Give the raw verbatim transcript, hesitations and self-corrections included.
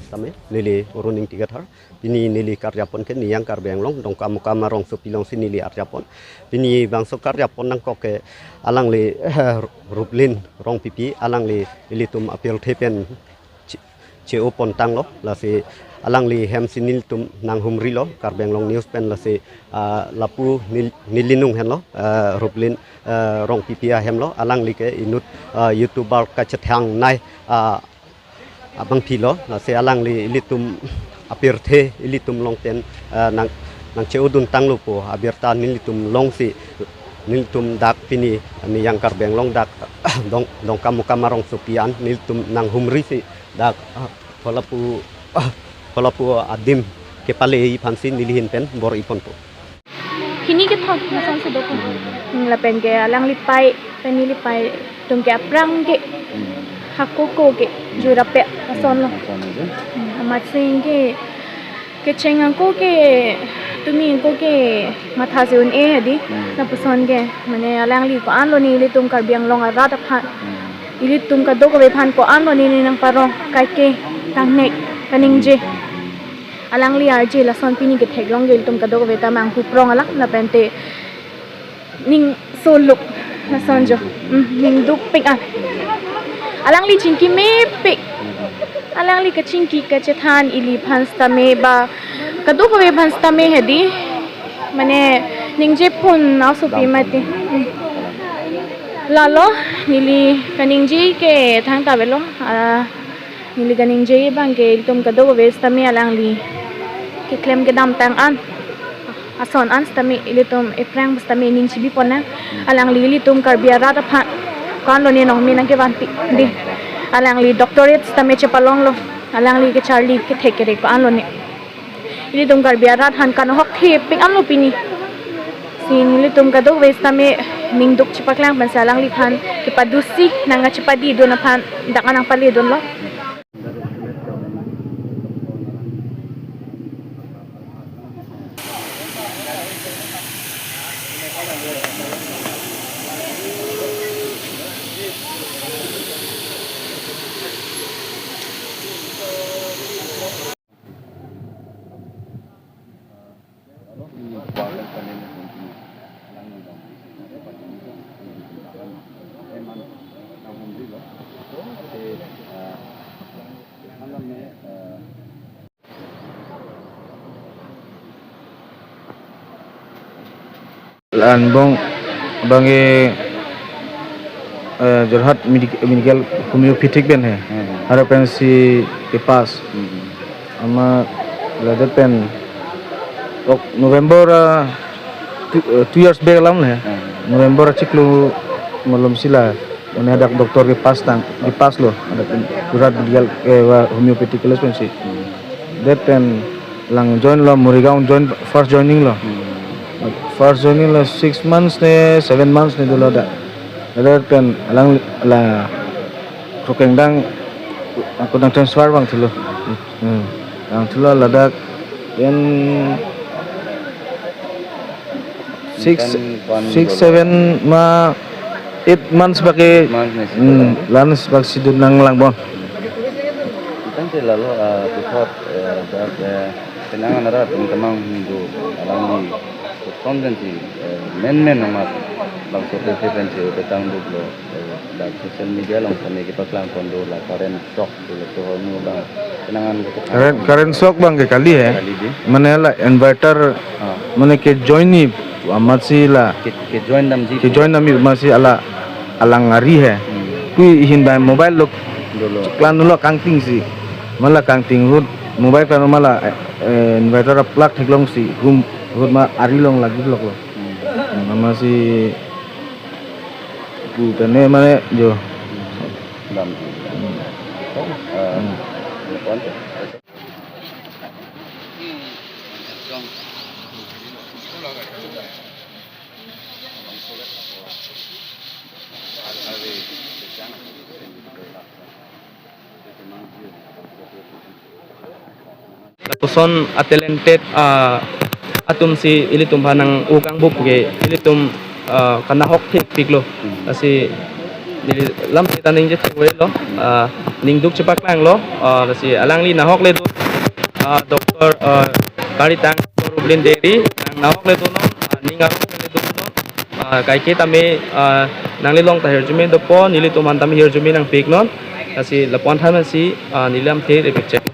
Tame, neli Oroning Tigathar. Pini neli karjapon ke Niyang Karbi Anglong, Dongkamukam arongsopi alongsi neli arjapon. Pini bangso karjapon nangkok ke alangli, eh, Ruplin Rongpipi, alangli ilitum apirthe pen che-, che-o pontanglo, lasi alangli hemsi nelitum nanghumrilo, Karbi Anglong News pen lasi, ah, lapu nel-, neli nung henlo, ah, Ruplin, ah, Rongpipi ahemlo, alangli ke inut, ah, YouTuber kachethangnei, ah, abangphilo, lasi alangli ilitum apirthe ilitum along pen, ah, nang, nangche-oduntanglo pu abirta nelitum longsi, nelitum dak pini Niyang Karbi Anglong dak Dong, Dongkamukam arongsopi an nelitum nanghumrisi dak, ah, halapu, ah, halapu adim kepale-i aphansi nelihin pen bor-i ponpo. Hini kethom lasonsi dopo. Hmm, lapen ke alangli pei, pen neli pei atum ke aphrang ke, hmm, hakoko ke, jura pe, lasonlo. Lason aja. Hmm, amatsi ke, kecheng ako ke, tumi ako ke, mathasi un-e hedi, hmm, lapuson ke, mane alangli ko-anlo nelitum Karbi Anglong arat aphan. Hmm. Ilitum kadokave aphan ko-anlo neli nangparong, kaike, kangnek, kaningje. Alangli arje lason pini ketheklong ke ilitum kadokave ta manghuprong alam lapente ning soluk lason jo. Hmm, ning dukpik an. Alangli chingki mepik. Alangli kachingki kachethan iliphan sitame ba kadokave aphan sitame hedi. Mane ningjephun asopi mati. Hmm. Lalo neli kaningje ke thangta avelo. Ah, neli kaningje abang ke ilitum kadokave sitame alangli keklem kedamtang an, ason an sitame ilitum aphrang sitame ning chibipon nang. Alangli ilitum Karbi arat aphan ko-anlo ne nongmi nangkevanpi, dei. Alangli doctorate sitame chepalonglo. Alangli kecharli kethek kere ko-anlo ne. Ilitum Karbi arat aphan kanahokthe pik anlo pini. Si nelitum kadokave sitame ning duk chepaklang pensi alangliphan kepadusi nangkachepadidun aphan dak nangpaledunlo. La-an bong abang ke, eh, Jorhat Medic-, Medical Homeopathic pen he. Hmm. Haro pensi kepass. Hmm. Amat ladak pen ok November, ah, two, eh, two years back alam le. Hmm. November achiklo malomsi la mane hadak doctor kepass tang, kepasslo. Hadak Jorhat Medical, eh, ba Homeopathic College pensi. Hmm. Ladak pen lang joinlo, Morigaon join, first joining lo. Hmm. First joining lo six months ne, seven months ne dolo dak. Ladak pen alang la Krokeng dang ako dang transfer abang thulo. Hmm. Dang thulo ladak. Then six, six, seven ma eight months baki, eight months ne, hmm, la-ansi bak si dun nanglang bon. Tangte lalo, ah, puthot, eh, dak, eh, penang anara pen kamang hindu alangli kosonsi, eh, menmen amat bangso pensi petang duklo, eh, dak social media along kami kepaklang pon do la current shock. Current, current shock abang ke kali he. Kali dei. Mane la inverter, ah, mane kejoin-i amatsi la. Ke, kejoin damji. Kejoin damji amatsi ala alang ari he. Hmm. Pu ihin bai mobile lo. Dolo. Klang lo kangtingsi. Mala kangting ahut mobile klang mala, eh, inverter plug theklongsi. Hum ahut ma ari along lagi lok lo. Hmm. Amatsi pu tene mane jo. Dam. Hmm. Eh, hmm. Lapuson a-talented, ah, atumsi ilitum aphan nang-o kangbup ke ilitum, ah, kanahokthe piklo. Hmm. Lasi neli lam seta ningje thek lo, ah, ningduk chepaklanglo, ah, lasi alangli nahokle do, ah, Doctor, ah, Karitang Doctor Rublin Dery, nang nahokle do non, ah, ning arong le do non, ah, kaike tame, ah, nangli long ta hirjume dopo, nelitum an tame hirjume nangpik non, lasi lapu-an than si, ah, neli lamthe repikche.